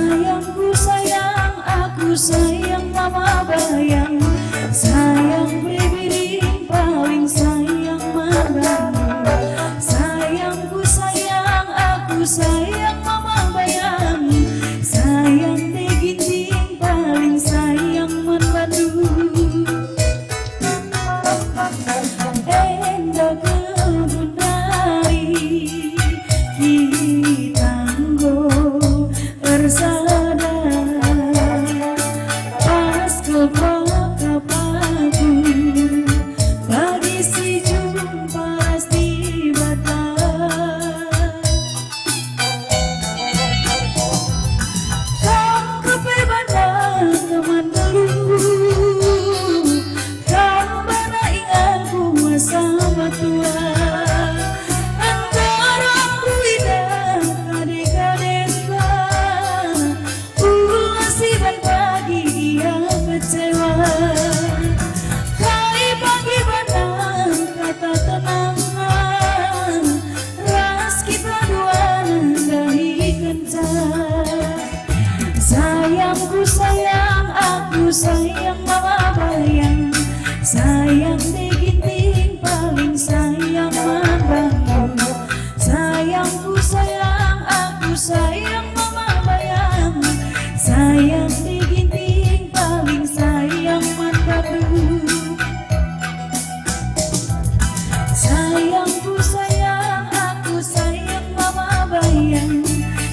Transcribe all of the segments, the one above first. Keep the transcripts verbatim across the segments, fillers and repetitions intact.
Sayangku sayang, aku sayang mama bayang. Sayang biring, paling sayang mama. Sayangku sayang, aku sayang mama bayang. Sayang te ginting, paling sayang man bandu. Enda kebun dari kitanggo bersada. Pas kepala kapaku, pagi si jumpa ras di bata. Kong kape bana teman dulu, kong bana ingaku masa matua. Antara ku ida kade-kade ka, ulah si bae pagi dia kecewa. Kali pagi bana kata tenang, ras kita dua dahi kencang. Sayangku sayang, aku sayang mama bayang. Sayang te ginting, paling sayang man bandu. Sayangku sayang, aku sayang mama bayang. Sayang te ginting, paling sayang man bandu. Sayangku sayang, aku sayang mama bayang.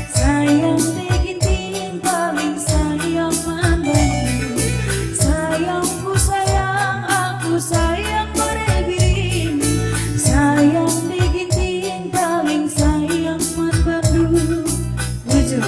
Sayang te ginting, paling sayang man bandu. Sayangku sayang, aku sayang bare biring. Sayang te ginting, paling sayang man bandu. Bujur.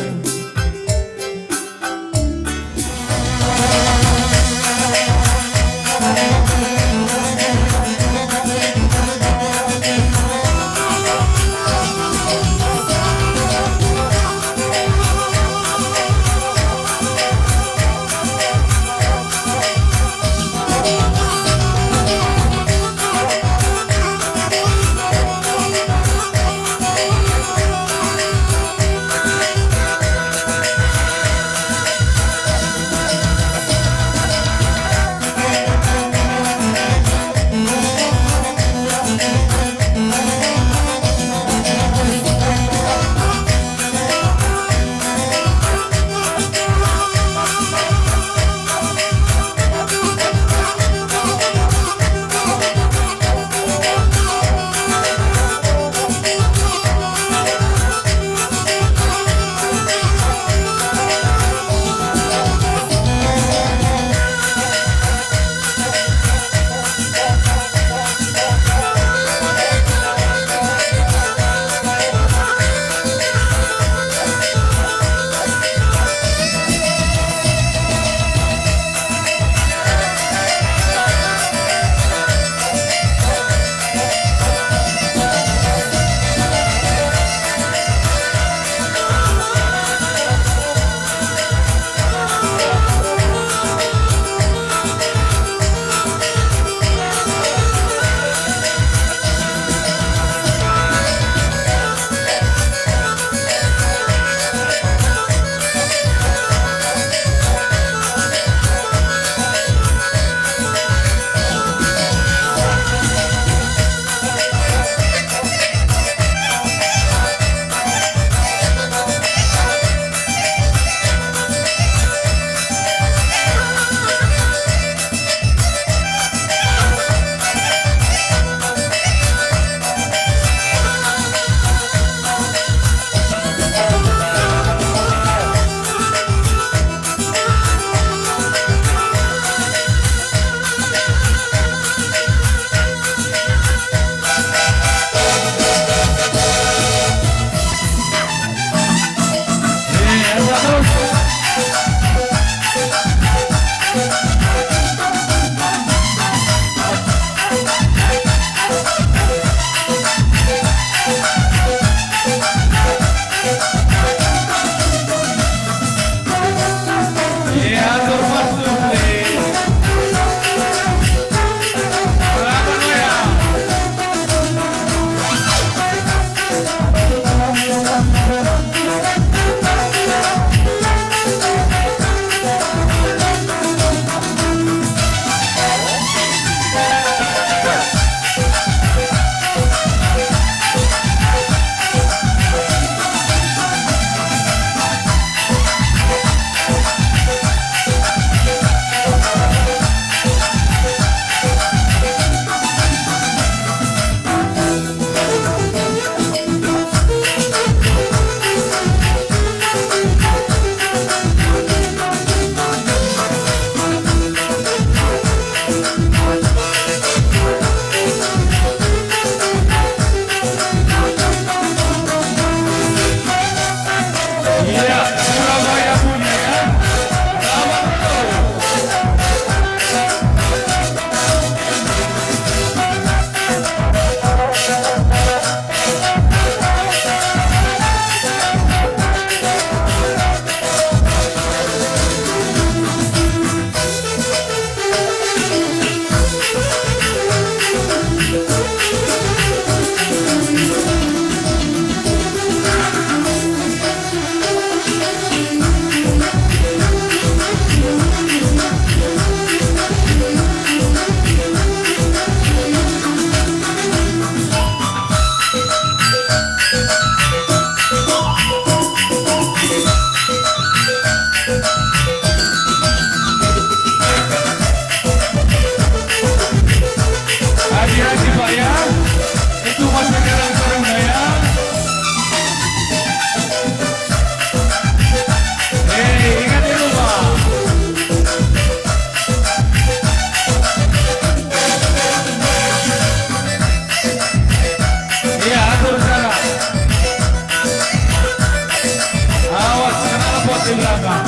Belakang.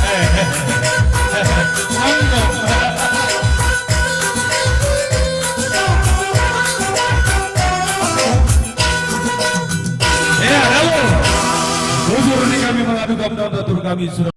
Eh, eh, eh, eh, eh. Mantap. Ya, halo. Bujur ni kami mengadu domba, batur kami sudah